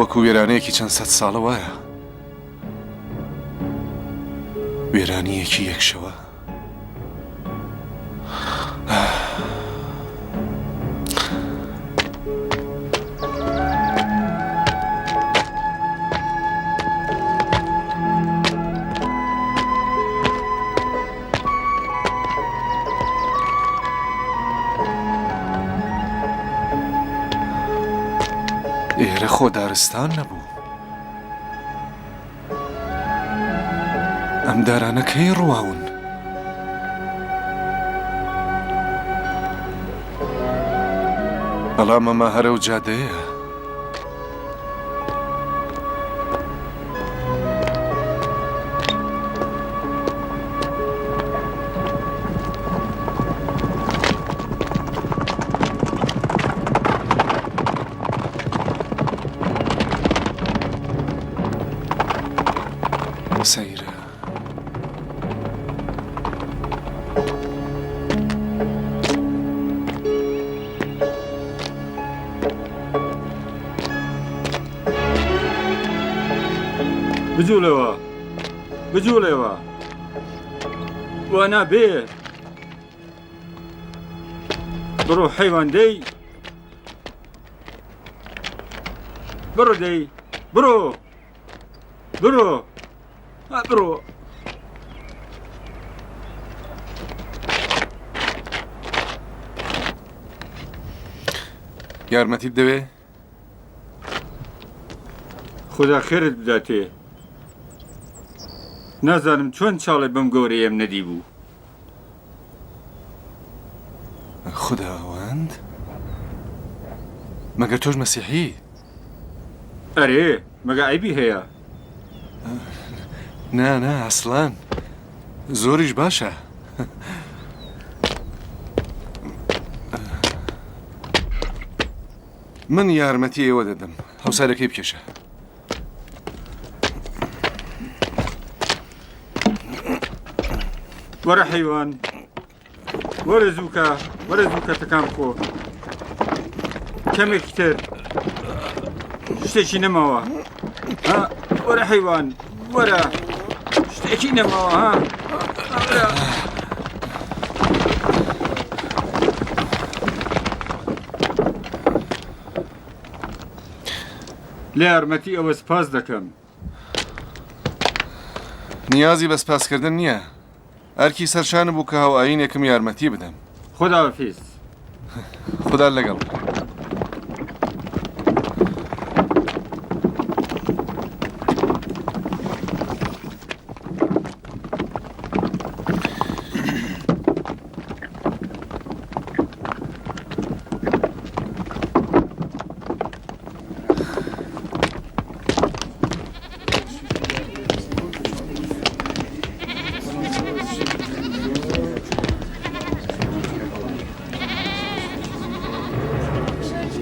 وەکو وێرانەیەکی چەند سەد ساڵە وایە. وێرانییەکی یەک شەوە. ئێرە خۆ دارستان نەبوو. ئەم دارانە کەی ڕواون؟ بەڵام ئەمە هەر ئەو جادەیە. سەیرە. بجوڵێوە بجوڵێوە وا نابێ بڕۆ حەیوان دەی بڕۆ دەی بڕۆ بڕۆ بڕۆ یارمەتیت دەوێ؟ خودا خێرت بداتێ نازانم چۆن چاڵێ بەم گەورەیەم نەدیبوو. خوداوەند مەگەر تۆش مەسیحی؟ ئەرێ مەگە عەیبی هەیە؟ نا نا ئەسڵەن زۆریش باشە. من یارمەتی ئێوە دەدەم هەوسارەکەی بکێشە. وەرە حەیوان وەرە زووکە وەرە زووکە تەکان بخۆ کەمێکی تر شتێکی نەماوە ها وەرە حەیوان وەرە شتێکی نەماوە ها وەرە. لە یارمەتی ئەوە سپاس دەکەم. نیازی بە سپاسکردن نییە. ئەرکی سەرشانم بوو کە هاوئایینێکم یارمەتی بدەم. خوداحافیز. خودات لەگەڵ بێ.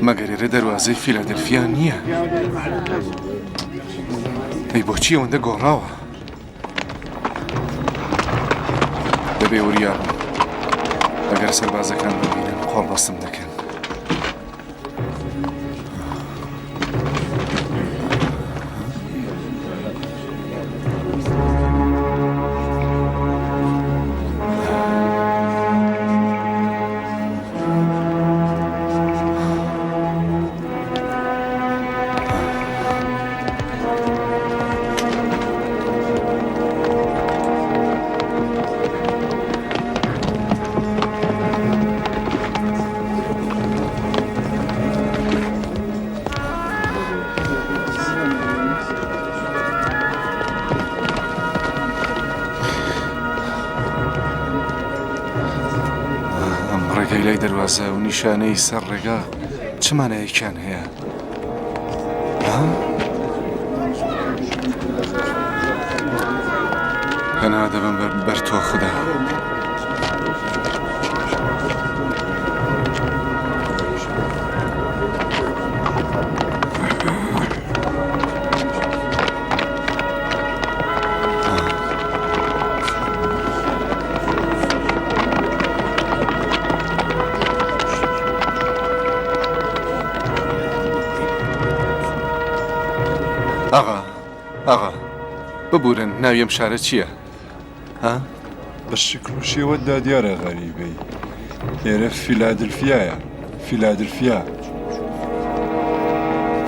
مەگەر ئێرە دەروازەی فیلادلفیا نییە؟ ئەی بۆچی ئەوەندە گۆڕاوە؟ دەبێ وریا بم. ئەگەر سەربازەکان ببینن قۆڵبەستم دەکەن. ئەم ڕێگەی لای دەروازە و نیشانەی سەر ڕێگا چ مانایەکیان هەیە؟ پەنا دەبەم بەر تۆ خودا. ئاغا ئاغا ببورن ناوی ئەم شارە چییە؟ ها؟ بە شکل و شێوەتدا دیارە غەریبەی. ئێرە فیلادلفیایە، فیلادلفیا.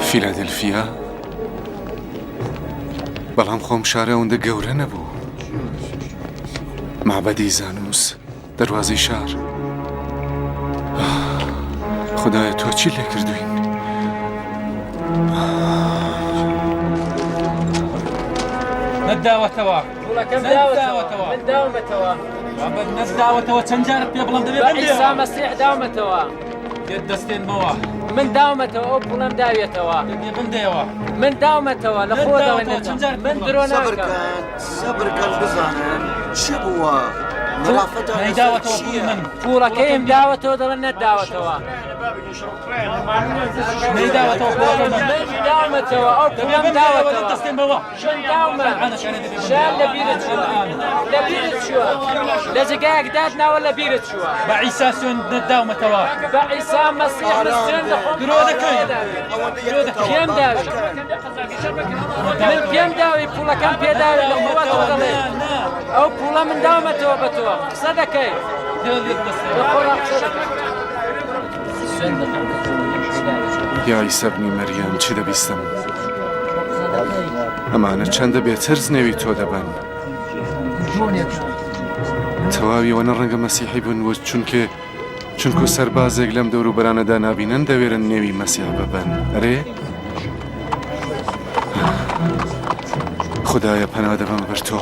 فیلادلفیا؟ بەڵام خۆم شارە ئەوەندە گەورە نەبوو. مەعبەدی زانوس، دەروازەی شار. خدایە تۆ چی لێ کردوین؟ نەتداوەتەوە. پوڵەکەم داوەتەوە. من داومەتەوە. بابە نەتداوەتەوە چەند جارت پێ بڵێم دەبێ بە عیسا مەسیح داومەتەوە. لێت دەستێنمەوە. من داومەتەوە ئەو پوڵەم داوێتەوە. دەبێ بمدەیەوە. من داومەتەوە لە خۆ دەڵێن من درۆ ناکەم. سەبر کەن بزانن چ بووە مەرافەتان لەسەر چییە؟ پوڵەکەیم داوەتەوە دەڵێن نەتداوەتەوە. نەیداوەتەوە پوڵەکەی من. من داومەتەوە ئەو پوڵەم داوەتەوە. دەستێنمەوە. من داومە شایان لە بیرت چووە لە بیرت چووە لە جێگایەک داتناوە لە بیرت چووە. بە عیسا سوێند نەتداومەتەوە. بە عیسا مەسیح من سوێند دەخۆم درۆ دەکەی. درۆ دەکەی. پێم داوی. من پێم داوی پوڵەکەم پێداوی لە خۆتەوە دەڵێ ئەو پوڵە من داومەتەوە بە تۆ قسە دەکەی یا عیسا بنی مەریەم چی دەبیستم ئەمانە چەندە بێترس نێوی تۆ دەبەن تەواوی ئەوەنە ڕەنگە مەسیحی بن و چونکێ چونکو سەربازێک لەم دەوروبەرانەدا نابینن دەوێرن نێوی مەسیح ببەن ئەرێ خدایە پەنا دەبەم بەر تۆ.